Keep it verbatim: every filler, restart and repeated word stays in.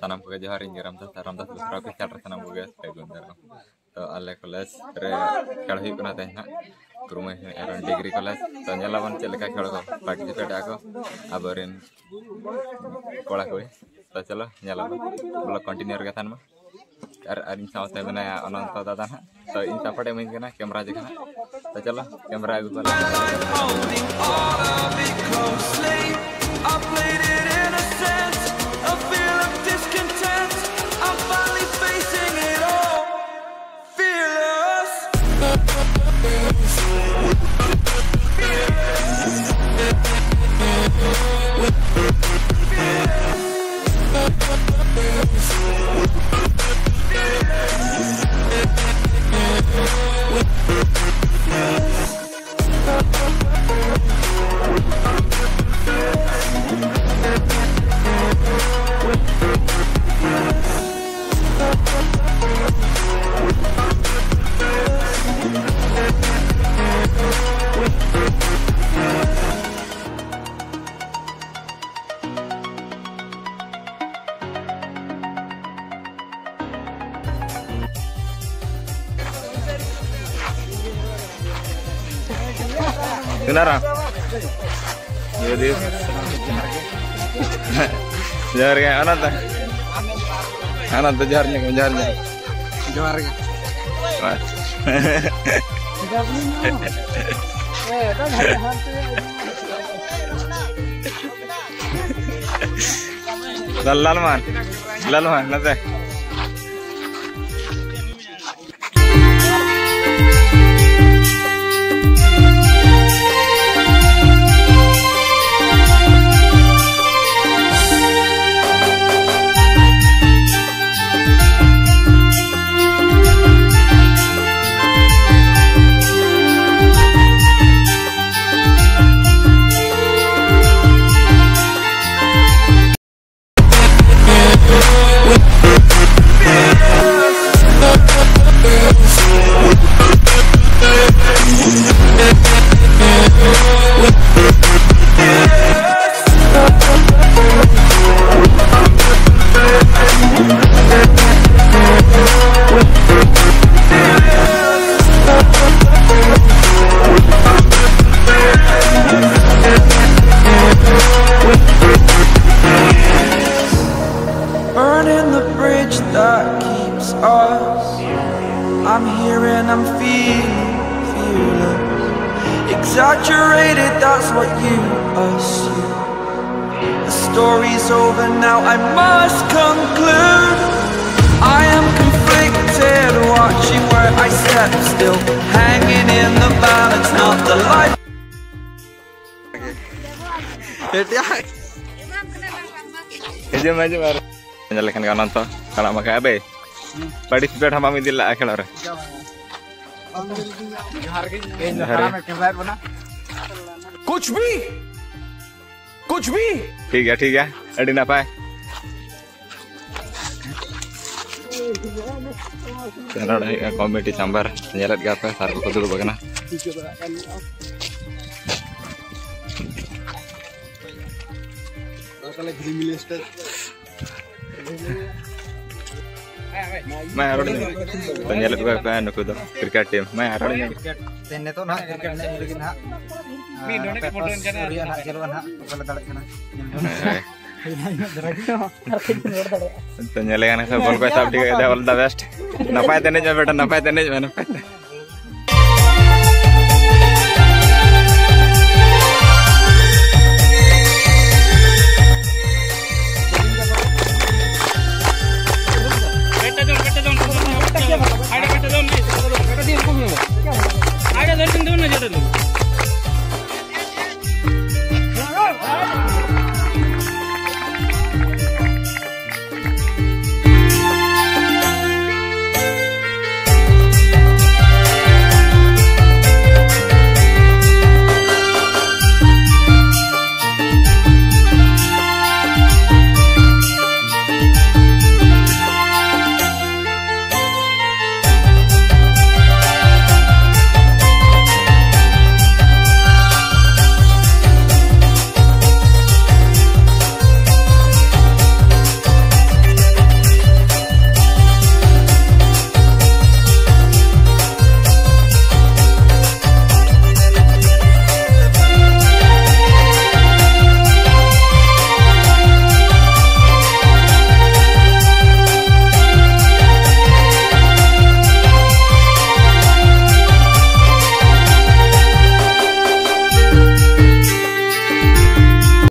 ᱥᱟᱱᱟᱢ ᱠᱚᱜᱮ ᱡᱚᱦᱟᱨ, ᱤᱧ ᱜᱮ ᱨᱟᱢᱫᱟᱥ, ᱨᱟᱢᱫᱟᱥ ᱵᱮᱥᱨᱟ ᱚᱯᱷᱤᱥᱤᱭᱟᱞ ᱨᱮ ᱥᱟᱱᱟᱢ ᱠᱚᱜᱮ ᱥᱟᱹᱜᱩᱱ ᱫᱟᱨᱟᱢ᱾ ᱛᱚ ᱟᱞᱮ ᱠᱚᱞᱮᱡᱽ ᱨᱮ ᱠᱷᱮᱞ ᱦᱩᱭᱩᱜ ᱠᱟᱱᱟ ᱛᱮᱦᱮᱧ ᱦᱟᱸᱜ, ᱠᱩᱨᱩᱢᱟᱹᱭ ᱮᱨᱚᱱ ᱰᱤᱜᱽᱨᱤ ᱠᱚᱞᱮᱡᱽ᱾ ᱛᱚ ᱧᱮᱞᱟᱵᱚᱱ ᱪᱮᱫ ᱞᱮᱠᱟ ᱠᱷᱮᱞ ᱠᱚ ᱯᱟᱨᱴᱤᱥᱤᱯᱮᱴ ᱟᱠᱚ ᱟᱵᱚᱨᱮᱱ ᱠᱚᱲᱟ ᱠᱩᱲᱤ᱾ ᱛᱚ ᱪᱚᱞᱚ ᱧᱮᱞᱟᱵᱚᱱ, ᱵᱚᱞᱚ ᱠᱚᱱᱴᱤᱱᱤᱭᱩ ᱨᱮᱜᱮ ᱛᱟᱦᱮᱱ ᱢᱟ᱾ ᱟᱨ ᱟᱨ ᱤᱧ ᱥᱟᱶᱛᱮ ᱢᱮᱱᱟᱭᱟ ᱚᱱᱚᱱᱛᱚ ᱫᱟᱫᱟ ᱱᱟᱦᱟᱜ᱾ ᱛᱚ ᱤᱧ ᱥᱟᱯᱳᱨᱴ ᱮ ᱤᱢᱟᱹᱧ ᱠᱟᱱᱟ ᱠᱮᱢᱨᱟ ᱡᱚᱠᱷᱚᱱ ᱦᱟᱸᱜ᱾ ᱛᱚ ᱪᱚᱞᱚ ᱠᱮᱢᱨᱟ ᱟᱹᱜᱩ ᱠᱚᱣᱟ᱾ Holding all of it closely. I played it innocent. A feel of discontent. I'm finally facing it all. Fearless. Kenara? Jadi, ᱡᱚᱦᱟᱨ ᱜᱮ ᱚᱱᱟᱛᱮ᱾ ᱚᱱᱟᱛᱮ ᱡᱚᱦᱟᱨ ᱧᱚᱜ, ᱡᱚᱦᱟᱨ ᱧᱚᱜ᱾ ᱡᱚᱦᱟᱨ ᱜᱮ᱾ ᱞᱟᱞ, ᱞᱟᱞ ᱢᱟᱱ, ᱞᱟᱞ ᱢᱟᱱ, ᱱᱚᱛᱮ᱾ I'm here and I'm feeling fearless. Exaggerated, that's what you assume. The story's over now, I must conclude. I am conflicted, watching where I step still. Hanging in the balance, not the life. ᱦᱤᱡᱩᱜ ᱢᱮ, ᱦᱤᱡᱩᱜ ᱢᱮ᱾ ᱧᱮᱞ ᱞᱮᱠᱷᱟᱱ ᱜᱮ ᱚᱱᱚᱱᱛᱚ ᱛᱟᱲᱟᱢ ᱟᱠᱟᱫ ᱵᱮ᱾ ᱯᱟᱨᱴᱤᱥᱤᱯᱮᱴ ᱦᱚᱸ ᱵᱟᱢ ᱤᱫᱤ ᱞᱮᱫᱼᱟ ᱠᱷᱮᱞᱳᱰ ᱨᱮ᱾ ᱡᱚᱦᱟᱨ ᱜᱮ᱾ ᱡᱚᱦᱟᱨ ᱜᱮ᱾ ᱠᱩᱪ ᱵᱷᱤ, ᱠᱩᱪ ᱵᱷᱤ᱾ ᱴᱷᱤᱠ ᱜᱮᱭᱟ, ᱴᱷᱤᱠ ᱜᱮᱭᱟ, ᱟᱹᱰᱤ ᱱᱟᱯᱟᱭ᱾ ᱱᱚᱰᱮ ᱦᱩᱭᱩᱜ ᱠᱟᱱᱟ ᱠᱚᱢᱤᱴᱤ ᱪᱟᱢᱵᱟᱨ, ᱧᱮᱞᱮᱫ ᱜᱮᱭᱟ ᱯᱮ, ᱥᱟᱨ ᱠᱚᱠᱚ ᱫᱩᱲᱩᱵ ᱟᱠᱟᱱᱟ᱾ ᱢᱟ ᱨᱚᱲ ᱢᱮ᱾ ᱛᱚ, ᱧᱮᱞᱮᱫ ᱠᱚᱣᱟ ᱯᱮ ᱱᱩᱠᱩ ᱫᱚ ᱠᱨᱤᱠᱮᱴ ᱴᱤᱢ᱾ ᱢᱟ ᱨᱚᱲ ᱢᱮ᱾ ᱛᱮᱦᱮᱧ ᱱᱤᱛᱚᱜ ᱱᱟᱦᱟᱜ ᱠᱨᱤᱠᱮᱴ ᱮᱱᱮᱡ ᱦᱩᱭ ᱞᱟᱹᱜᱤᱫ ᱱᱟᱦᱟᱜ᱾ ᱟᱨ ᱯᱮᱯᱟᱥ ᱨᱮᱭᱟᱜ ᱱᱟᱦᱟᱜ ᱪᱟᱹᱞᱩᱜᱼᱟ ᱱᱟᱦᱟᱜ, ᱚᱠᱟ ᱞᱮ ᱫᱟᱲᱮᱜ ᱠᱟᱱᱟ᱾ ᱦᱳᱭ᱾ ᱛᱚ, ᱧᱮᱞᱮ ᱠᱟᱱᱟ ᱠᱚ, ᱵᱚᱞ ᱠᱚᱭ ᱥᱟᱵ ᱴᱷᱤᱠ ᱠᱮᱫᱟ, all the best᱾ ᱱᱟᱯᱟᱭ ᱛᱮ ᱮᱱᱮᱡ ᱢᱮ ᱵᱮᱴᱟ, ᱱᱟᱯᱟᱭ ᱛᱮ ᱮᱱᱮᱡ ᱢᱮ, ᱱᱟᱯᱟᱭ᱾